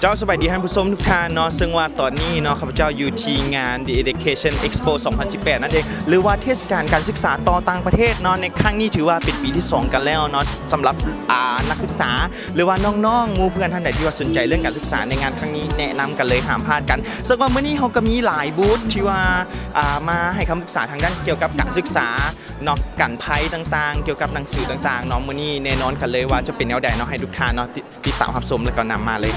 ເຈົ້າ ສະບາຍດີທ່ານຜູ້ຊົມທຸກທ່ານເນາະ, ເຊິ່ງວ່າຕອນນີ້ເນາະ ຂ້າພະເຈົ້າຢູ່ທີ່ງານ The Education Expo ສອງພັນສິບແປດ ນັ້ນເອງ ຫຼືວ່າເທດສະການການສຶກສາຕໍ່ຕ່າງປະເທດເນາະ. ໃນຄັ້ງນີ້ຖືວ່າເປັນປີທີສອງກັນແລ້ວເນາະ, ສຳລັບ ອ່າ ນັກສຶກສາ ຫຼືວ່ານ້ອງໆ ໝູ່ເພື່ອນທ່ານໃດທີ່ວ່າສົນໃຈເລື່ອງການສຶກສາໃນງານຄັ້ງນີ້ ແນະນຳກັນເລີຍ ຫ້າມພາດກັນ. ເຊິ່ງວ່າມື້ນີ້ເຮົາກໍມີຫຼາຍບູດທີ່ວ່າ ອ່າ ມາໃຫ້ຄຳປຶກສາທາງດ້ານກ່ຽວກັບການສຶກສາເນາະ, ການໄພຕ່າງໆ ກ່ຽວກັບໜັງສືຕ່າງໆເນາະ. ມື້ນີ້ແນ່ນອນກັນເລີຍວ່າຈະເປັນແນວໃດເນາະ, ໃຫ້ທຸກທ່ານເນາະ ຕິດຕາມຮັບຊົມ ແລ້ວກໍນຳມາເລີຍ.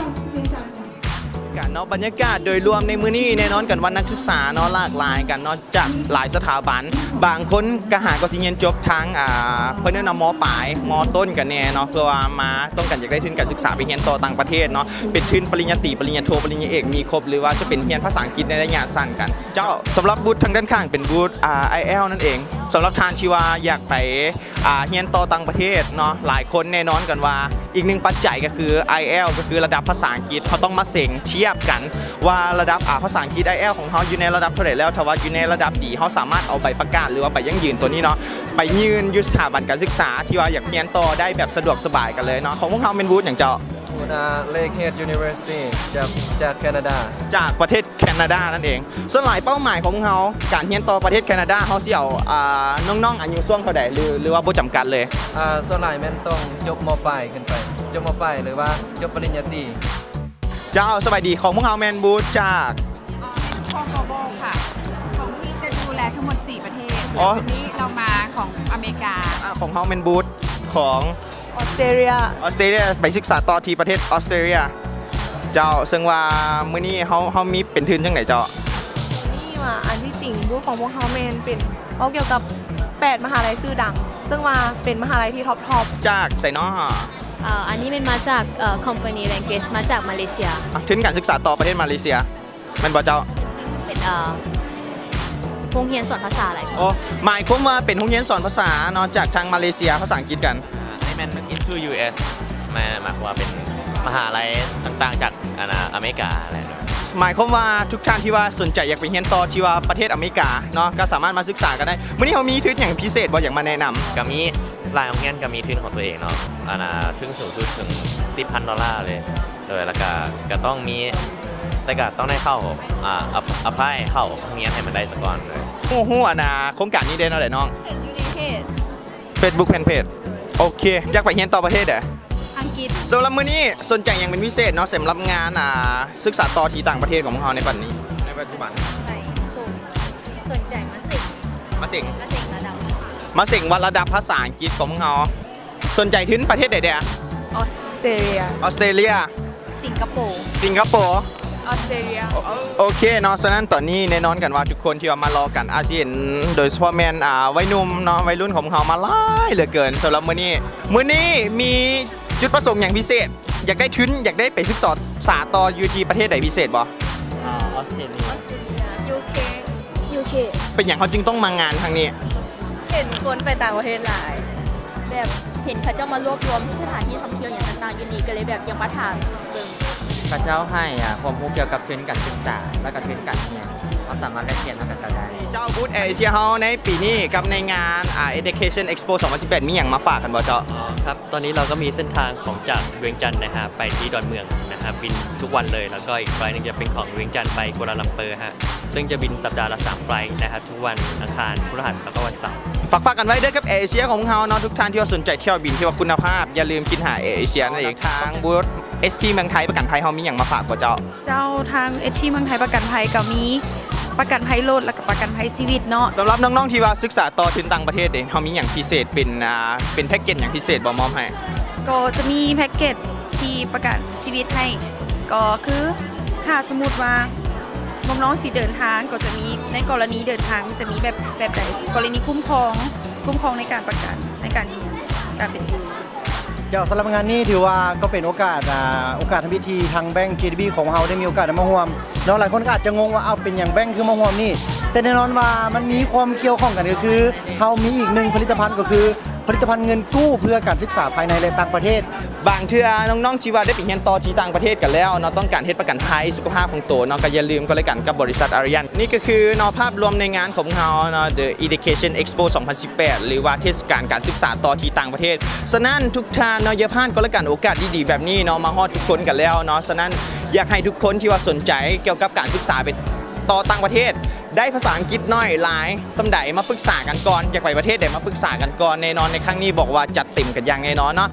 ກັນເນາະ ບັນຍາກາດໂດຍລວມໃນມື້ນີ້ ແນ່ນອນກັນວ່ານັກສຶກສາເນາະ ຫຼາກຫຼາຍກັນເນາະ ຈາກຫຼາຍສະຖາບັນ, ບາງຄົນກໍຫາກໍຊິຮຽນຈົບທາງ ອ່າ ເພິ່ນເອີ້ນວ່າ ມ.ປາຍ ມ.ຕົ້ນ ກັນແນ່ເນາະ ເພື່ອວ່າມາຕ້ອງການຢາກໄດ້ທຶນການສຶກສາໄປຮຽນຕໍ່ຕ່າງປະເທດເນາະ, ເປັນທຶນປະລິນຍາຕີ ປະລິນຍາໂທ ປະລິນຍາເອກ ມີຄົບ ຫຼືວ່າຈະເປັນຮຽນພາສາອັງກິດໃນໄລຍະສັ້ນກັນ. ເຈົ້າ ສຳລັບບູດທາງດ້ານຂ້າງເປັນບູດ ອ່າ ໄອແອລ ນັ້ນເອງ, ສຳລັບທ່ານທີ່ວ່າຢາກໄປ ອ່າ ຮຽນຕໍ່ຕ່າງປະເທດເນາະ, ຫຼາຍຄົນແນ່ນອນກັນວ່າອີກໜຶ່ງປັດໄຈກໍຄື ໄອແອລ ກໍຄືລະດັບພາສາອັງກິດ. ເຮົາຕ້ອງມາເສັງທຽບກັນວ່າລະດັບ ອ່າ ພາສາອັງກິດ ໄອແອລ ຂອງເຮົາຢູ່ໃນລະດັບເທົ່າໃດແລ້ວ. ຖ້າວ່າຢູ່ໃນລະດັບດີ ເຮົາສາມາດເອົາໃບປະກາດ ຫຼືວ່າໃບຢັ້ງຢືນຕົວນີ້ເນາະ ໄປຍື່ນຢູ່ສະຖາບັນການສຶກສາທີ່ວ່າຢາກຮຽນຕໍ່ໄດ້ແບບສະດວກສະບາຍກັນເລີຍເນາະ. ຂອງພວກເຮົາແມ່ນບູດຫຍັງເຈົ້າ? ບູດ ອ່າ Lakehead University ຈາກ ຈາກແຄນາດາ. ຈາກປະເທດ ແຄນາດານັ້ນເອງ. ສ່ວນຫຼາຍເປົ້າໝາຍຂອງພວກເຮົາ ການຮຽນຕໍ່ປະເທດແຄນາດາ ເຮົາຊິເອົາ ອ່າ ນ້ອງໆອາຍຸຊ່ວງເທົ່າໃດ ຫຼື ຫຼືວ່າບໍ່ຈຳກັດເລີຍ? ອ່າ ສ່ວນຫຼາຍແມ່ນຕ້ອງຈົບ ມ.ປາຍ ຂຶ້ນໄປ, ຈົບ ມ.ປາຍ ຫຼືວ່າຈົບປະລິນຍາຕີ. ເຈົ້າ ສະບາຍດີ, ຂອງພວກເຮົາແມ່ນບູດຈາກ ອໍ ຂອງ Global ຄ່ະ, ຂອງທີ່ຈະດູແລທັງໝົດສີ່ປະເທດ. ອໍ ວັນນີ້ເຮົາມາຂອງອາເມລິກາ. ອ່າ ຂອງເຮົາແມ່ນບູດຂອງ ອອສເຕຣເລຍ. ອອສເຕຣເລຍ ໄປສຶກສາຕໍ່ທີ່ປະເທດອອສເຕຣເລຍ. ເຈົ້າ ເຊິ່ງວ່າມື້ນີ້ເຮົາ ເຮົາມີເປັນທຶນຈັ່ງໃດເຈົ້າ? ນີ້ວ່າ ອັນທີ່ຈິງບູດຂອງພວກເຮົາແມ່ນເປັນ ເວົ້າກ່ຽວກັບແປດມະຫາໄລຊື່ດັງ, ເຊິ່ງວ່າເປັນມະຫາໄລທີ່ທັອບໆ. ຈາກໃສເນາະ? ເອີ ອັນນີ້ແມ່ນມາຈາກ ເອີ ຄອມພານີແລງເກວຈ ມາຈາກມາເລເຊຍ. ອ່ະ ທຶນການສຶກສາຕໍ່ປະເທດມາເລເຊຍ. ແມ່ນບໍ່ເຈົ້າ? ເປັນ ເອີ ໂຮງຮຽນສອນພາສາແຫຼະ. ໂອ້ ໝາຍຄວາມວ່າເປັນໂຮງຮຽນສອນພາສາເນາະ ຈາກທາງມາເລເຊຍ ພາສາອັງກິດກັນ. ອ່າ ອັນນີ້ແມ່ນ Into US ແມ່ນ ໝາຍຄວາມວ່າເປັນມະຫາໄລຕ່າງໆ ຈາກ ອັນນ່າ ອາເມລິກາແຫຼະ. ໝາຍຄວາມວ່າທຸກທ່ານທີ່ວ່າສົນໃຈຢາກໄປຮຽນຕໍ່ທີ່ວ່າປະເທດອາເມລິກາເນາະ ກໍສາມາດມາສຶກສາກັນໄດ້. ມື້ນີ້ເຮົາມີທຶນຫຍັງພິເສດບໍ່ ຢາກມາແນະນຳ? ກໍມີ ຫຼາຍໂຮງຮຽນກໍມີທຶນຂອງຕົວເອງເນາະ, ອັນນ່າ ທຶນສູງສຸດເຖິງສິບພັນໂດລາເລີຍ. ໂດຍ ແລ້ວກະ ກະຕ້ອງມີ ແຕ່ກະຕ້ອງໄດ້ເຂົ້າ ອ່າ apply ເຂົ້າໂຮງຮຽນໃຫ້ມັນໄດ້ສາກ່ອນ. ຮູ້ ຮູ້ ອັນນ່າ ໂຄງການນີ້ເດ້ແນວໃດນ້ອງ? ເຫັນຢູ່ໃນເພຈ Facebook Fanpage. ໂອເຄ ຢາກໄປຮຽນຕໍ່ປະເທດໃດ? ອັງກິດ. ສຳລັບມື້ນີ້ສົນໃຈຫຍັງເປັນພິເສດເນາະ ສຳລັບງານ ອ່າ ສຶກສາຕໍ່ທີ່ຕ່າງປະເທດຂອງພວກເຮົາໃນບັດນີ້ ໃນປັດຈຸບັນ? ໃສ່ ສົນ ສົນໃຈມາເສັງ ມາເສັງ ມາເສັງລະດັບພາສາ ມາເສັງວ່າລະດັບພາສາອັງກິດຂອງພວກເຮົາ. ສົນໃຈທຶນປະເທດໃດແດ່? ອອສເຕຣເລຍ. ອອສເຕຣເລຍ. ສິງກະໂປ. ສິງກະໂປ. ອອສເຕຣເລຍ. ໂອ ໂອເຄເນາະ, ສະນັ້ນຕອນນີ້ແນ່ນອນກັນວ່າທຸກຄົນທີ່ວ່າມາລໍກັນ ອາດຊິເຫັນ ໂດຍສະເພາະແມ່ນ ອ່າ ໄວໜຸ່ມເນາະ, ໄວລຸ້ນຂອງເຮົາມາຫຼາຍເຫຼືອເກີນ. ສຳລັບມື້ນີ້ ມື້ນີ້ມີຈຸດປະສົງຫຍັງພິເສດ? ຢາກໄດ້ທຶນ ຢາກໄດ້ໄປສຶກສາຕໍ່ຢູ່ທີ່ປະເທດໃດພິເສດບໍ່? ອ່າ ອອສເຕຣເລຍ. ອອສເຕຣເລຍ. ຢູເຄ. ຢູເຄ. ເປັນຫຍັງເຮົາຈຶ່ງຕ້ອງມາງານຄັ້ງນີ້? ເຫັນຄົນໄປຕ່າງປະເທດຫຼາຍ ແບບເຫັນເຂົາເຈົ້າມາລວບລວມສະຖານທີ່ທ່ອງທ່ຽວຫຍັງຕ່າງໆຢູ່ນີ້ ກໍເລີຍແບບຢາກມາຖາມເບິ່ງ. ເຂົາເຈົ້າໃຫ້ ອ່າ ຄວາມຮູ້ກ່ຽວກັບທຶນການສຶກສາ ແລ້ວກໍທຶນການຮຽນ ເຮົາສາມາດແລກປ່ຽນນຳເຂົາເຈົ້າໄດ້. ເຈົ້າ ບູດແອເອເຊຍເຮົາໃນປີນີ້ກັບໃນງານ ອ່າ Education Expo ສອງພັນສິບແປດ ມີຫຍັງມາຝາກກັນບໍ່ເຈົ້າ? ອໍ ຄັບ ຕອນນີ້ເຮົາກໍມີເສັ້ນທາງຂອງຈາກວຽງຈັນນະຮະ ໄປທີ່ດອນເມືອງນະຮະ ບິນທຸກວັນເລີຍ ແລ້ວກໍອີກໄຟລ໌ໜຶ່ງຈະເປັນຂອງວຽງຈັນໄປກົວລາລັມເປີຮະ ເຊິ່ງຈະບິນສັບດາລະສາມໄຟລ໌ນະຮະ ທຸກວັນອັງຄານ ພຸດຫັດ ແລ້ວກໍວັນເສົາ. ຝາກ ຝາກກັນໄວ້ເດີກັບແອເອເຊຍຂອງເຮົາເນາະ, ທຸກທ່ານທີ່ວ່າສົນໃຈຖ້ຽວບິນທີ່ວ່າຄຸນນະພາບ ຢ່າລືມຄິດຫາແອເອເຊຍນັ້ນເອງ. ທາງບູດ ເອສທີ ເມືອງໄທ ປະກັນໄພ ເຮົາມີຫຍັງມາຝາກບໍ່ເຈົ້າ? ເຈົ້າ ທາງ ເອສທີ ເມືອງໄທ ປະກັນໄພ ກໍມີປະກັນໄພລົດ ແລ້ວກໍປະກັນໄພຊີວິດເນາະ. ສຳລັບນ້ອງໆທີ່ວ່າສຶກສາຕໍ່ທຶນຕ່າງປະເທດເດ ເຮົາມີຫຍັງພິເສດ ເປັນ ອ່າ ເປັນແພັກເກັດຫຍັງພິເສດບໍ່ມອບໃຫ້? ກໍຈະມີແພັກເກັດທີ່ປະກັນຊີວິດໃຫ້ ກໍຄືຖ້າສົມມຸດວ່ານ້ອງໆຊິເດີນທາງ ກໍຈະມີ ໃນກໍລະນີເດີນທາງຈະມີແບບ ແບບໃດ? ກໍລະນີຄຸ້ມຄອງ ຄຸ້ມຄອງໃນການປະກັນ ໃນການ ການເປັນຢູ່. ເຈົ້າ ສຳລັບງານນີ້ຖືວ່າກໍເປັນໂອກາດ ອ່າ ໂອກາດທຳອິດທີ່ທາງແບັ້ງ ເຈດີບີ ຂອງເຮົາໄດ້ມີໂອກາດໄດ້ມາຮ່ວມເນາະ. ຫຼາຍຄົນກໍອາດຈະງົງວ່າ ອ້າວ ເປັນຫຍັງແບັ້ງຄືມາຮ່ວມນີ້? ແຕ່ແນ່ນອນວ່າມັນມີຄວາມກ່ຽວຂ້ອງກັນ ກໍຄືເຮົາມີອີກໜຶ່ງຜະລິດຕະພັນ ກໍຄືຜະລິດຕະພັນເງິນກູ້ເພື່ອການສຶກສາພາຍໃນ ແລະ ຕ່າງປະເທດ. ບາງເທື່ອນ້ອງໆທີ່ວ່າໄດ້ໄປຮຽນຕໍ່ທີ່ຕ່າງປະເທດກັນແລ້ວເນາະ ຕ້ອງການເຮັດປະກັນໄພສຸຂະພາບຂອງໂຕເນາະ ກໍຢ່າລືມກໍແລ້ວກັນກັບບໍລິສັດອາຣິຢັນ. ນີ້ກໍຄືເນາະ ພາບລວມໃນງານຂອງເຮົາເນາະ The Education Expo ສອງພັນສິບ ແປດ ຫຼືວ່າເທດສະການການສຶກສາຕໍ່ທີ່ຕ່າງປະເທດ. ສະນັ້ນທຸກທ່ານເນາະ ຢ່າພາດກໍແລ້ວກັນໂອກາດດີໆແບບນີ້ເນາະ ມາຮອດທຸກຄົນກັນແລ້ວເນາະ. ສະນັ້ນ ຢາກໃຫ້ທຸກຄົນທີ່ວ່າສົນໃຈກ່ຽວກັບການສຶກສາໄປຕໍ່ຕ່າງປະເທດ ໄດ້ພາສາອັງກິດໜ້ອຍຫຼາຍສ່ຳໃດ ມາປຶກສາກັນກ່ອນ. ຢາກໄປປະເທດໃດ ມາປຶກສາກັນກ່ອນ. ແນ່ນອນໃນຄັ້ງນີ້ບອກວ່າຈັດເຕັມກັນຢ່າງແນ່ນອນເນາະ.